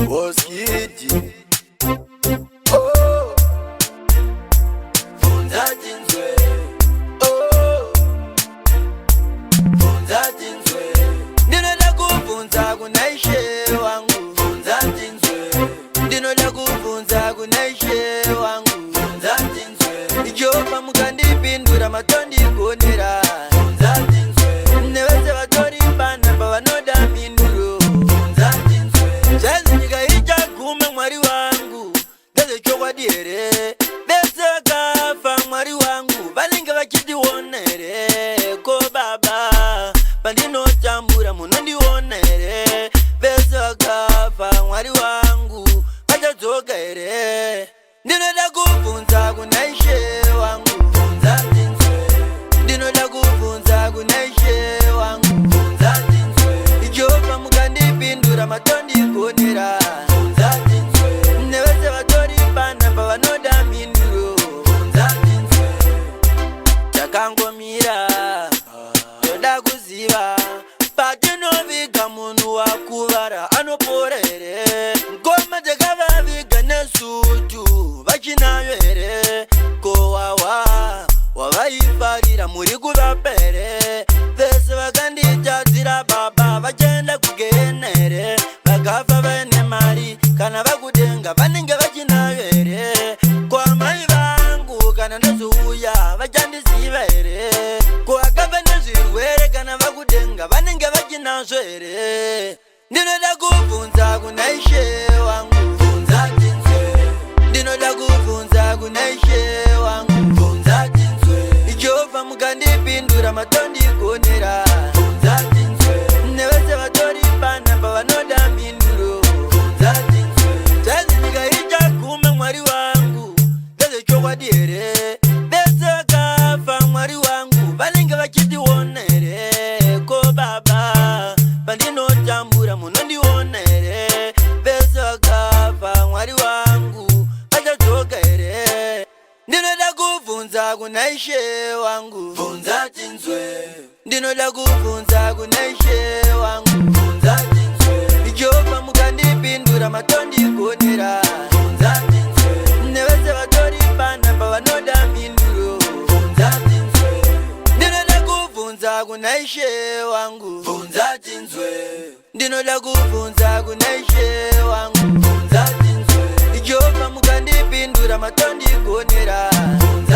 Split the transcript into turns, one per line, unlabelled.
Oskidi. Oh, bvunza tinzwe. Oh, bvunza tinzwe. Ndinoda kubvunza kuna Ishe wangu. Bvunza tinzwe. Ndinoda kubvunza kuna Ishe wangu. Bvunza tinzwe. Jehovha, mukandipindura, matondigonera. Bvunza tinzwe. Nevese vatori panapa vanoda mhinduro. Bvunza tinzwe. Zvanzi nyika ichaguma, Mwari wangu, ndezvechokwadi here? Vese vakafa, Mwari wangu, vanenge vachitiona here? Ko baba, pandinotambura munondiona here? Vese vakafa, Mwari wangu, vachadzoka here? Ndinoda kubvunza kuna Ishe wangu. Bvunza tinzwe. Ndinoda kubvunza kuna Ishe wangu. Bvunza tinzwe. Jehovha, mukandipindura, matondigonera. Bvunza tinzwe. Nevese vatori panapa vanoda mhinduro. Bvunza tinzwe. Takangomira, toda kuziva, patinoviga munhu wakuvara anopora here? Ngoma dzakavaviga nesutu vachinayo here? Kowawa wavaifarira muri kuvapa here? Vese vakanditadzira, baba, vachaenda kugehena here? Vakafa vaine mari, kana vakudenga vanenge vachinayo here? Ko amai vangu, kana ndozouya vachandiziva here? Ko akafa nezvirwere, kana vakudenga vanenge vachinazvo here? Ndinoda kubvunza kuna Ishe wangu. Bvunza tinzwe. Ndinoda kubvunza kuna Ishe wangu. Bvunza tinzwe. Jehovha, mukandipindura, matondigonera. Bvunza tinzwe. Nevese vatori panapa vanoda mhinduro. Bvunza tinzwe. Zvanzi nyika ichaguma, Mwari wangu, ndezvechokwadi here? Vese vakafa, Mwari wangu, vanenge vachitiona here? Ko baba, pandinotambura munondiona here? Vese vakafa, Mwari wangu, vachadzoka here? Ndinoda kubvunza kuna Ishe wangu. Bvunza tinzwe. Ndinoda kubvunza kuna Ishe wangu. Bvunza tinzwe. Jehovha, mukandipindura, matondigonera. Bvunza tinzwe. Nevese vatori panapa vanoda mhinduro. Bvunza tinzwe. Ndinoda kubvunza kuna Ishe wangu. Bvunza tinzwe. Ndinoda kubvunza kuna Ishe wangu. Bvunza tinzwe. Jehovha, mukandipindura, matondigonera. Bvunza